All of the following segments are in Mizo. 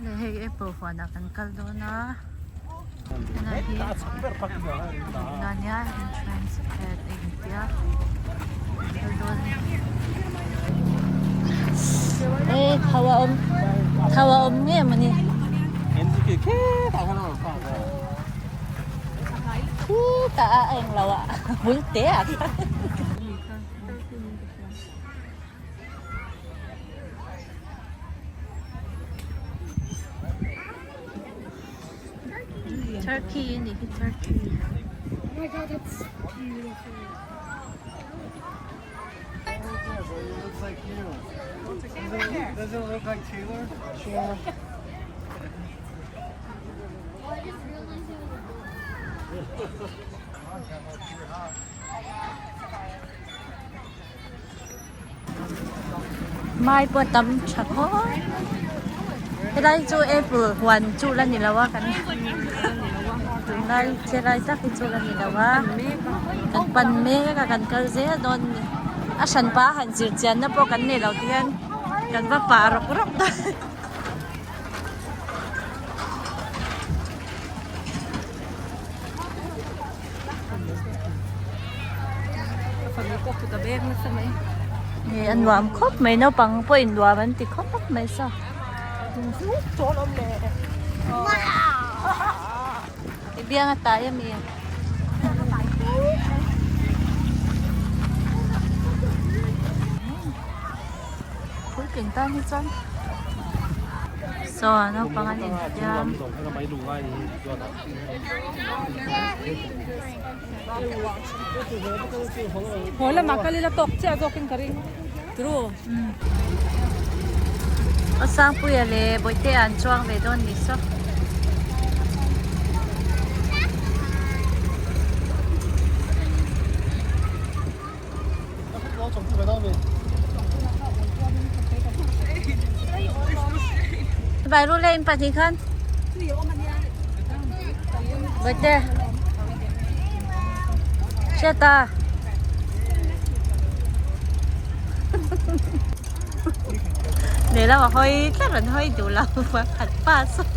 Leh hei apple huanah kan kal dawn a helai hi luhna ania entrance at a intia kal dawn e thau a awm thau a awm nge mawni khutah a englo ah bul te ah khan. Turkey a nih hi turkey. Oh my god that's beautiful. Looks like you. Doesn't it look like Taylor? Sure. Mai pawh a tam tha khawp helai chu apple huan chu la ni lo a kan tunlai chelai tak hi chu la ni lo a kan pan mek a kan kal zel dawn a ni a hran pa han zir chian na pawh kan nei lo te hian kan va pah rawk rawk dawn. Nge a nuam khawp mai naupang pawhin nuam an ti khawp mai saw i biang a tai ami puitling tan hi chuan saw naupang an infiam. Haw lamah kal ila tawk chiah zawkin ka ring turu. Aw Sangpuia leh Bawihtea an chuang ve dawn ni saw. Vai ru le in pahnih khan. Bawihte. Hriata. Lehlam a hawi tlat an hawi duh lo pakhat pa saw.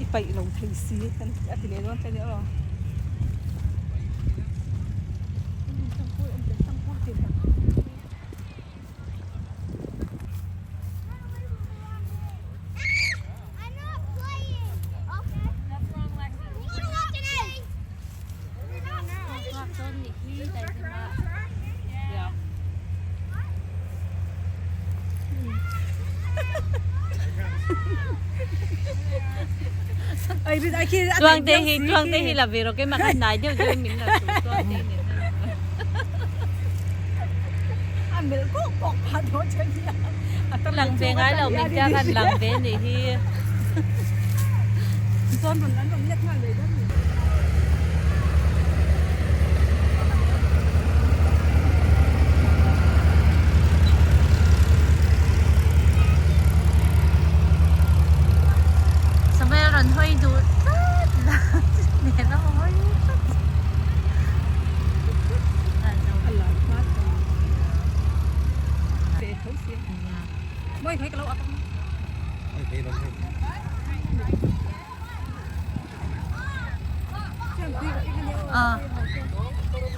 I paih lo thei si kan a ti leh dawn che nia aw. Tluangte hi Tluangte hi la ve rawh keimah khan hnai deuh deuhin min la tum Tluangte nen lang ve ngai lo min tia khan lang ve nih hi. Samuel rawn hawi duh tlat la nen a hawi tlat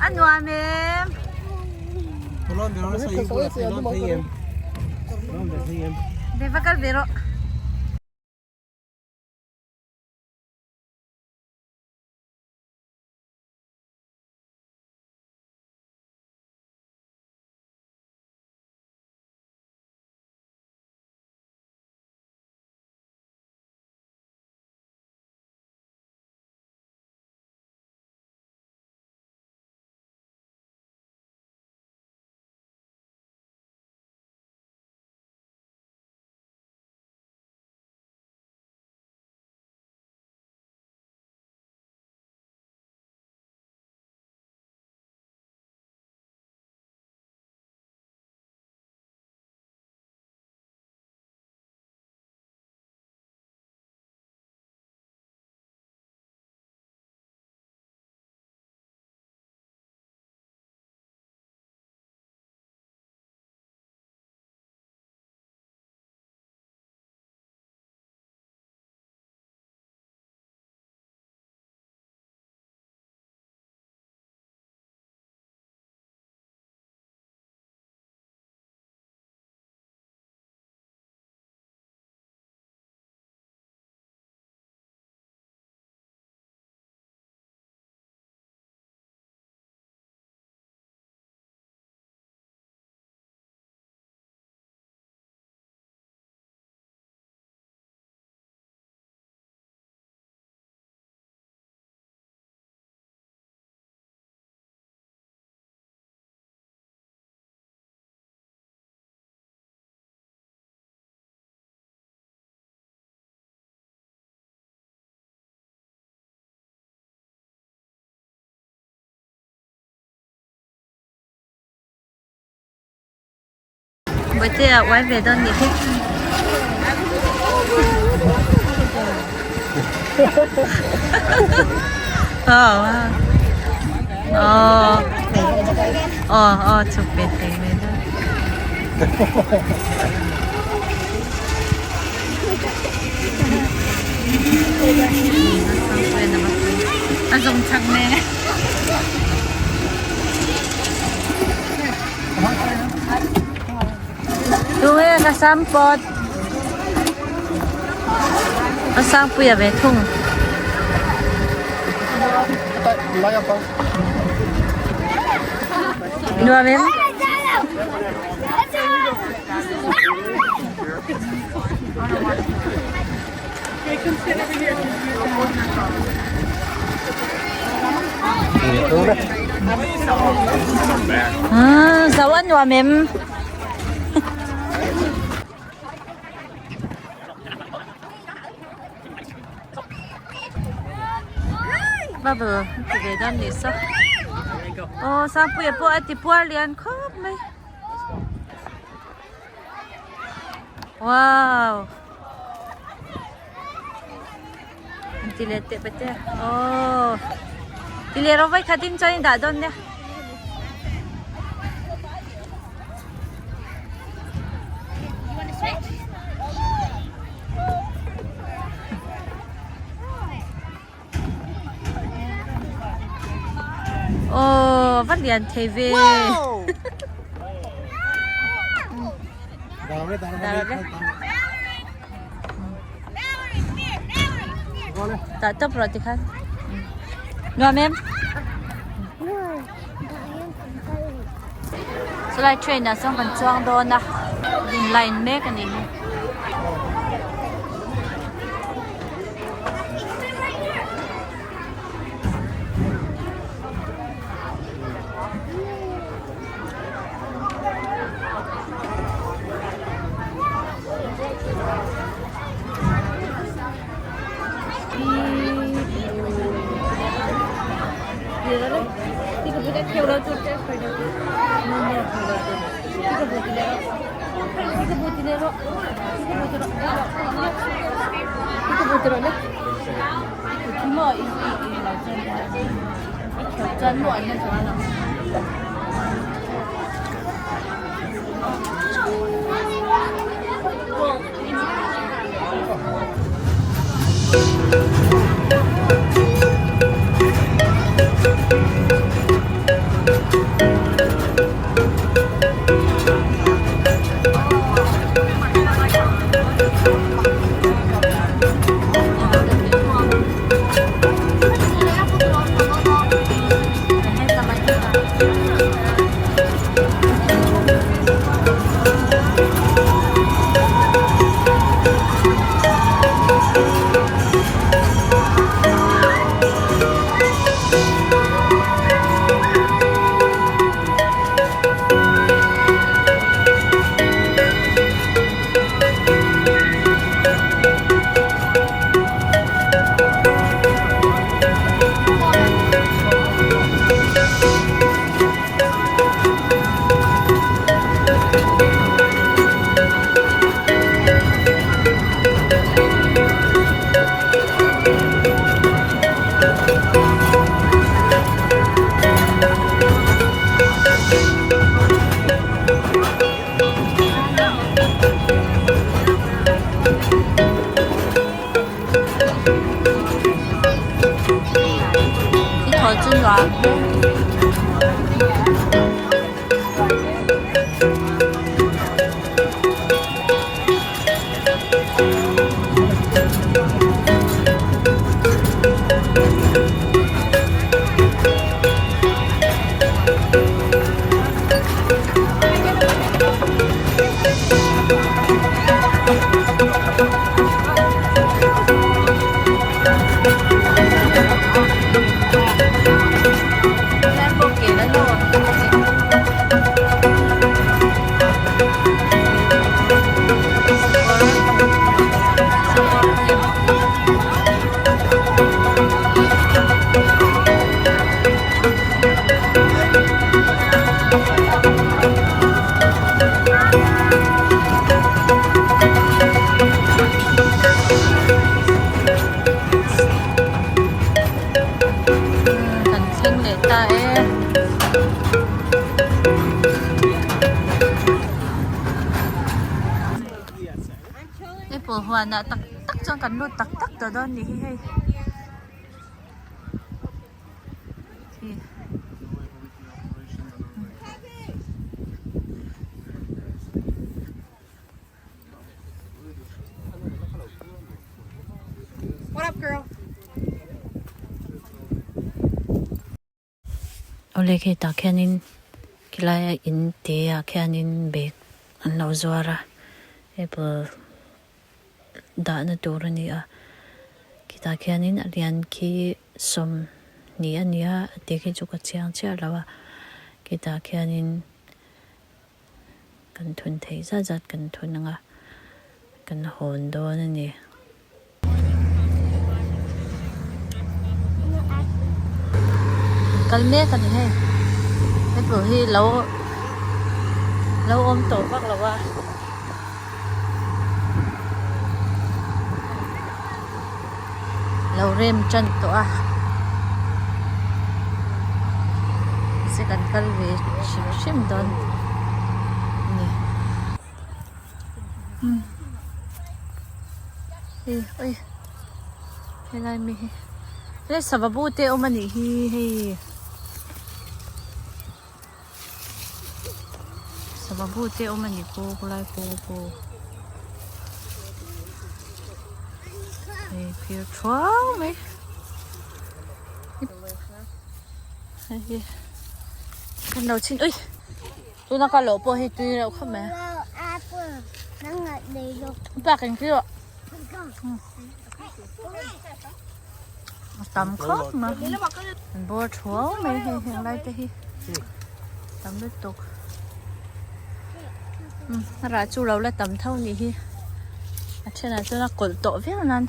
A nuam em? Ve va kal ve rawh. Bawihtea uai ve dawn nih hi. Aw aw aw aw chhuk ve thei mai dawn. A zawng chak nen. Tunge ka sam pawt a sangpuia ve thung. Nuam em? Zo a nuam em? Bubble ti ve dawn ni saw. Aw Sangpuia pawh a ti puar lian khawp mai. Wow. Ti leh teh pete. Oh. Ti leh rawh vai khatin chuan in dah dawn nia. Aw va lian thei ve. Dah tawp rawh tikhan. Nuam em? Chulai train ah chuan kan chuang dawn a in line mek a nih hi. I thaw chu nuam. Huanah tak tak chuan kan lut tak tak tawh dawn nih hi hei. Awle khi tah khianin khilai a in te ah khianin bag an lo zuar a apple dahna tur a ni a khitah khianin a lian khi sawmhnih a ni a a te khi chu ka chiang chiah lo a khitah khianin. Kan thun theih zat zat kan thun ang a, kan hawn dawn a ni. Kal mek a ni hei, apple hi lo lo awm tawh vak lo a. Lo rem tan tawh a se kan kal ve hrim hrim dawn a ni hei oi helai mi hi helai sava bu te a awm a nih hi hei sava bu te a awm a ni pawh khawlai pawh pawh hei phir thuau mai hei hi kan lo chhin ui tuna ka lawh pawh hei tui reuh khawp mai bak engti aw. A tam khawp mai an bawr thuau mai hei heng lai te hi tam lutuk umm a rah chu lo la tam tho nih hi a thenah chuan a kawlh tawh viau nan.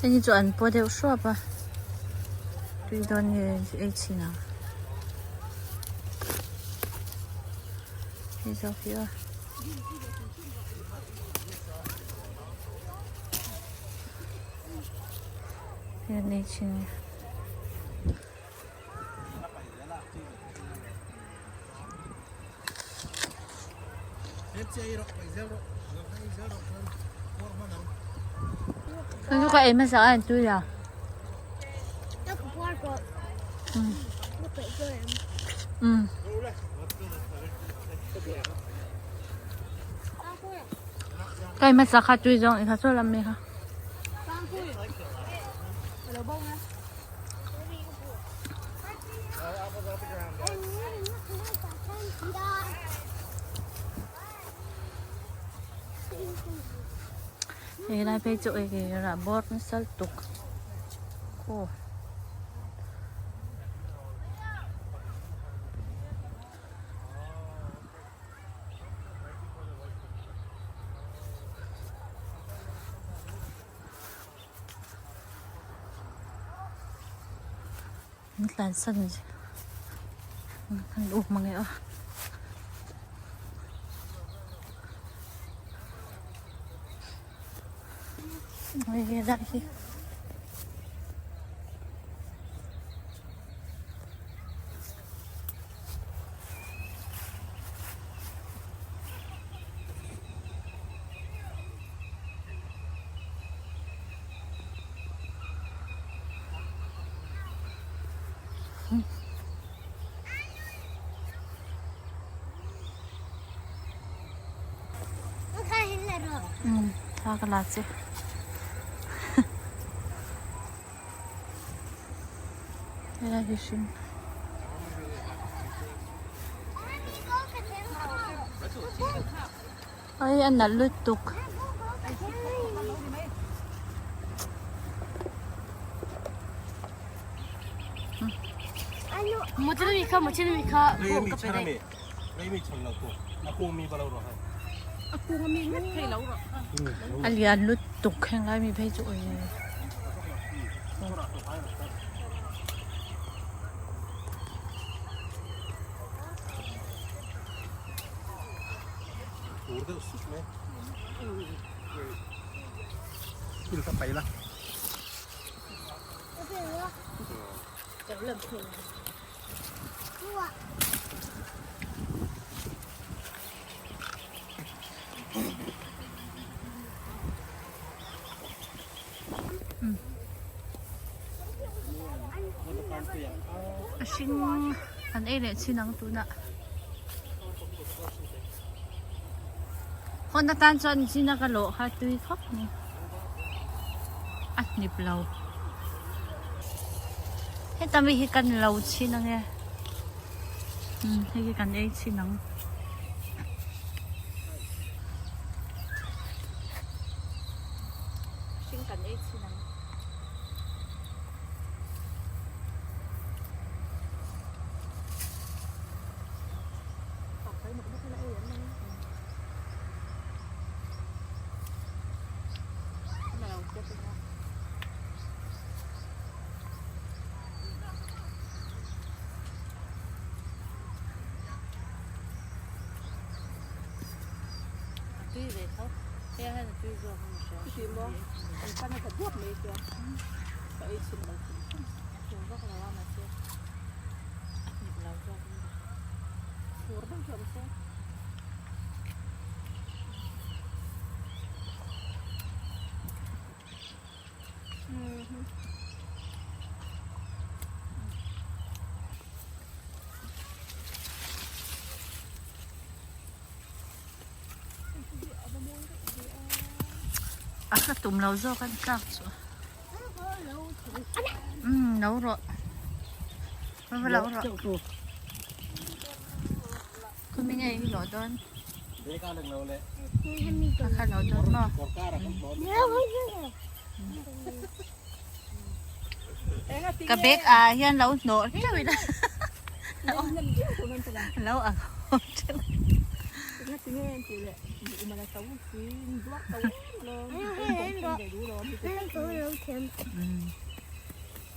Hei hi chu an paw deuh hruap a tui dawn nge ei chhin ang hei zawk hi aw. Hei an ei chhin. Hei chu ka ei hmasa a tui lo. Ka ei hmasa kha tui zawng i kha saw lam mi kha. Hei lai phei chu eng eng rah bawr nasa lutuk aw. An tlansan an uk mang e aw. Hei he lai hi. Thla ka la che. Helai hi hring. Ai a nalh lutuk. A lian lutuk henglai mi phei chu ui. Thil kha paih la. A hring an ei leh chin ang tunah. Hawn atan chuan chin a ka lawh kha tui khawp mai a hnip lo. Heta mi hi kan lo chhin ange umm hei hi kan ei chhin ang. Hring kan ei chhin ang. Tui ve tho he hian a tui zawk a ni hria. Chuti maw kan pan a tha duap mai sia ka ei chhin lo hrim hrim. A thur vak lo a mahse a hnip lo zawk a ni. Thur deuh hi a awm se. A hla tum lo zawk an tlak chu umm lo rawh va lo rawh khumi nge hi lawh dawn a kha lo dawn maw ka bag ah hian lo hnawh hleuh ila lo ang ho teuh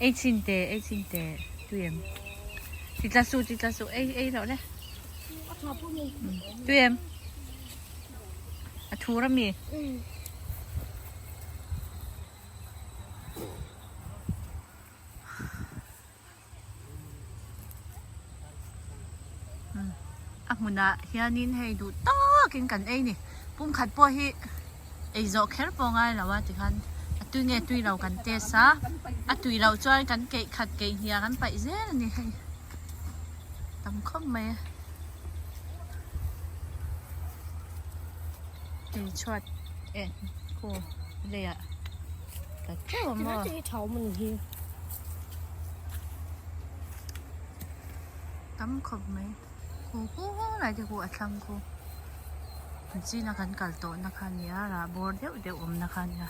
ei chhin teh ei chhin teh tui em ti tla suh ti tla suh ei ei loh le tui em a thur ami. A hmunah hianin hei duh takin kan ei ni pumkhat pawh hi ei zawh kher pawh ngai lo a tikhan a tui nge tui lo kan test a a tui loh chuan kan keih khat keih hniah kan paih zel a ni hei tam khawp mai a tui chhuat eh khu leiah ta teuh a maw. Tam khawp mai khu khu lai te khu a thlang khu an china kan kal tawh na kha nia rah bawr deuh deuh awm na kha nia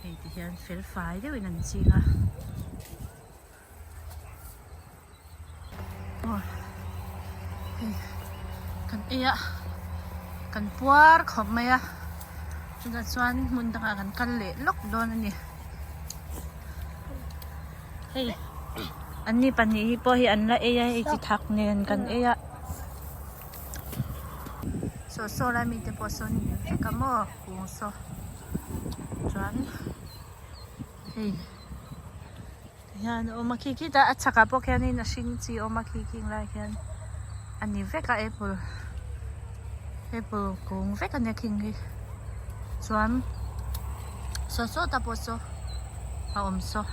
hei ti hian fel fai deuh in an ching a aw hei kan ei a kan puar khawp mai a chutah chuan hmun dangah kan kal leh lawk dawn a ni. Hei an ni pahnih hi pawh hi an la ei a hei chi thak nen kan ei a saw saw lai mite pawh sawn vek a maw kung saw chuan hei hian a awm a khi khitah a chhakah pawh khianin a hring chi a awm a khi khing lai khian a ni vek a apple apple kung vek a nia khing hi chuan saw saw ta pawh saw a awm saw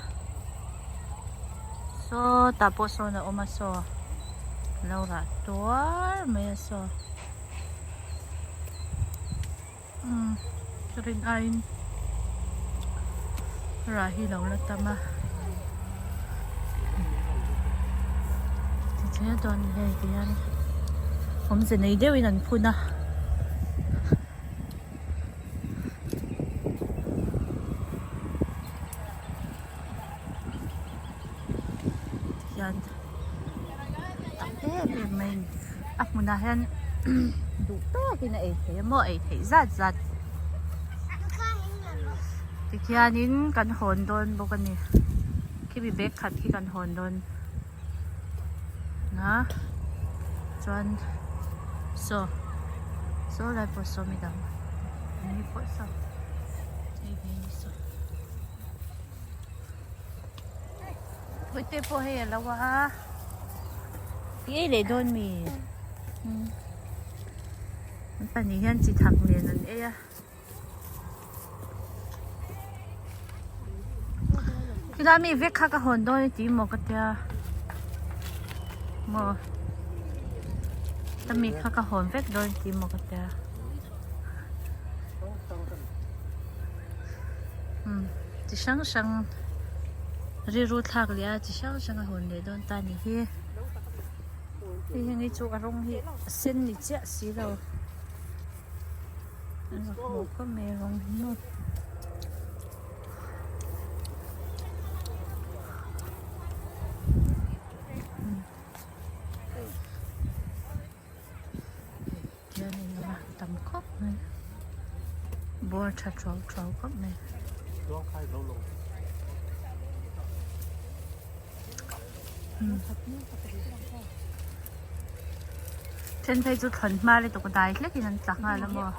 saw tah pawh sawn a awm a saw lo rah tuar mai a saw umm ka rin aiin rah hi lo la tam a tichuan dawn hei ti hian awmze nei deuhin an phun a. Hian tam em em mai a ni a hmunah hian duh tawkin a ei theih a maw ei theih zat zat tikhianin kan hawn dawn bawk a ni khimi bag khat khi kan hawn dawn a chuan saw saw lai pawh saw midang an ni pawh saw. Hei ve ni saw. Bawihte pawh hei a lo a. I ei leh dawn mi? Umm. An pahnih hian chi thak nen an ei a. Khilai mi vek kha ka hawn dawn i ti maw ka tia maw ka mi kha ka hawn vek dawn i ti maw ka tia umm chi hrang hrang rilru thlak leh a chi hrang hrang a hawn leh dawn ta a ni hi hei heng hi chu a rawng hi a sen ni chiah si lo. Tam khawp mai ball tha thuau thuau khawp mai. Then phei chu thlawn hma lutuk dai hlek in an tla nghal a maw.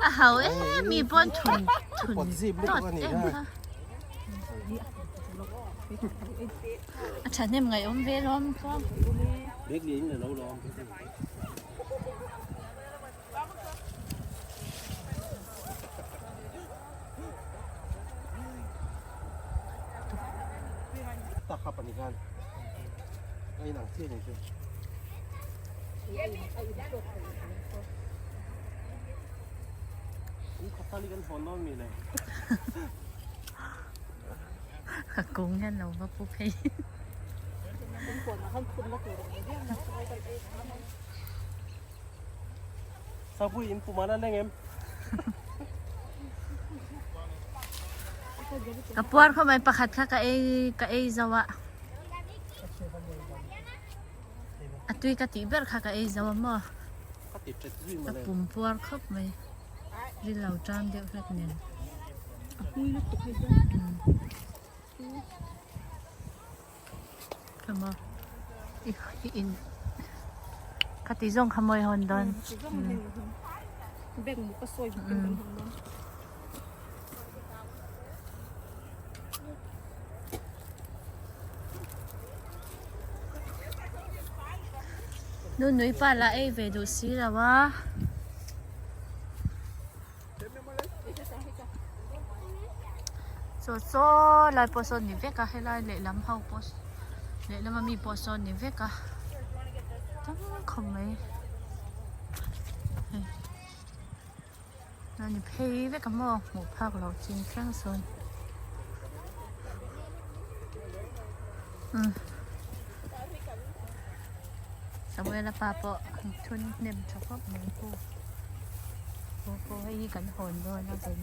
A ho em mi pawn thun thun tawt em kha. A thahnem ngaihawm ve lawm chuan. Ka kung hian lo va pu phei. Sapui in pum an leng em? Ka puar khawp mai pakhat kha ka ei ka ei zo a. A tui ka tih ber kha ka ei zo a maw. Ka pum puar khawp mai. Ri lo tan deuh hlek nen. Kha maw i i in kha ti zawng kha mawi hawn dawn. Nunui pa lah ei ve duh si lo a. Chaw chaw lai pawh sawn ni vek a helai lehlam ho pawh lehlam ami pawh sawn ni vek a tam khawp mai hei a ni phei vek a maw hmuh phak loh chin thleng sawn umm Samuela pa pawh thun hnem tha khawp mai pawh. Aw pawh hei hi kan hawn dawn a kan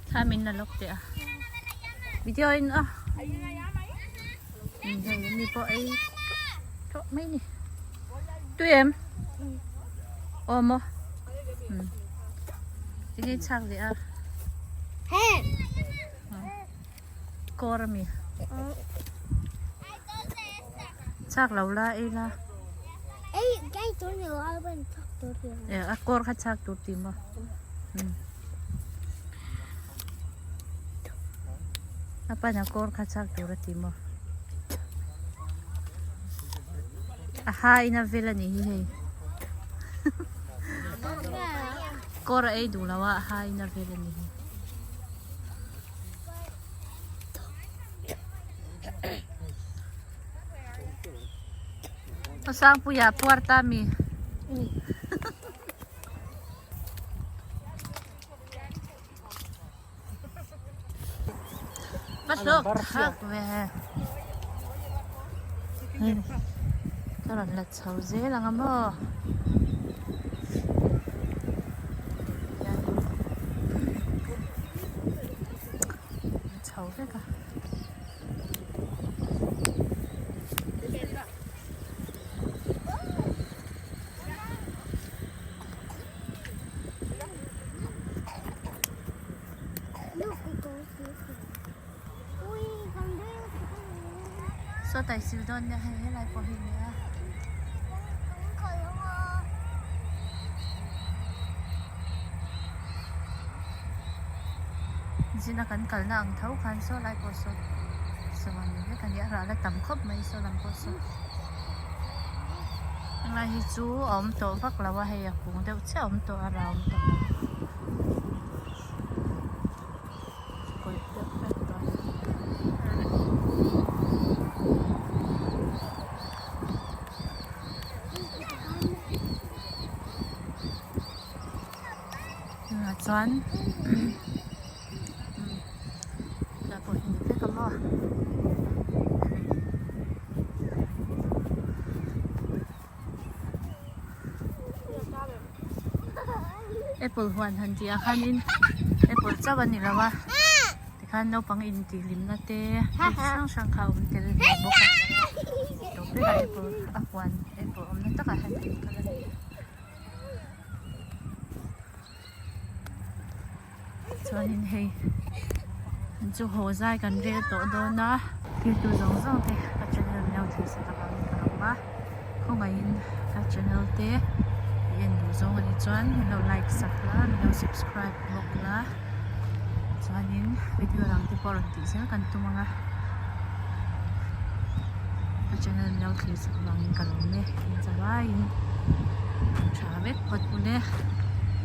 Thla min la lawk teh a video in a hei mi pawh ei tawh mai ni tui em aw maw tinge chhak leh a. Kawr ami chak lo la ei la a kawr kha chak tur ti maw a pan a kawr kha chak tur a ti maw a ha in a vel a nih hi hei kawr a ei duh lo a a ha in a vel a nih hi. Sangpuia puar ta mi. Va hlawk thak ve. Ka rawn la chho zel ang a maw. Chho vek a. Sawtah i sil dawn nia hei helai pawh hi nia. Zina kan kalna ang tho khan saw lai pawh saw sava ni vek a ni a rah la tam khawp mai saw lam pawh saw. Helai hi chu a awm tawh vak lo a hei a kung deuh chiah a awm tawh a rah a awm tawh lo. Kawih deuh vek tawh a ni. Tunah chuan tunah pawh hi ni vek a maw. Apple huan han tih ah khanin apple chauh a ni lo a tikhan naupang intihhlimna te thil chi hrang hrang kha a awm tel ve bawk a tawp berah apple a huan apple awmna takah hian kan kal a ni. Chuanin hei an chu haw zai kan rel tawh dawn a thiltu zawng zawng te ka channel min lo thlir sak avangin ka lawm a khawngaihin ka channel te i en duh zawng a nih chuan min lo like sak la min lo subscribe bawk la chuanin video dang te pawh rawn tih zel kan tum ang a ka channel min lo thlir sak avangin ka lawm e in zavaiin tha vek phawt ule.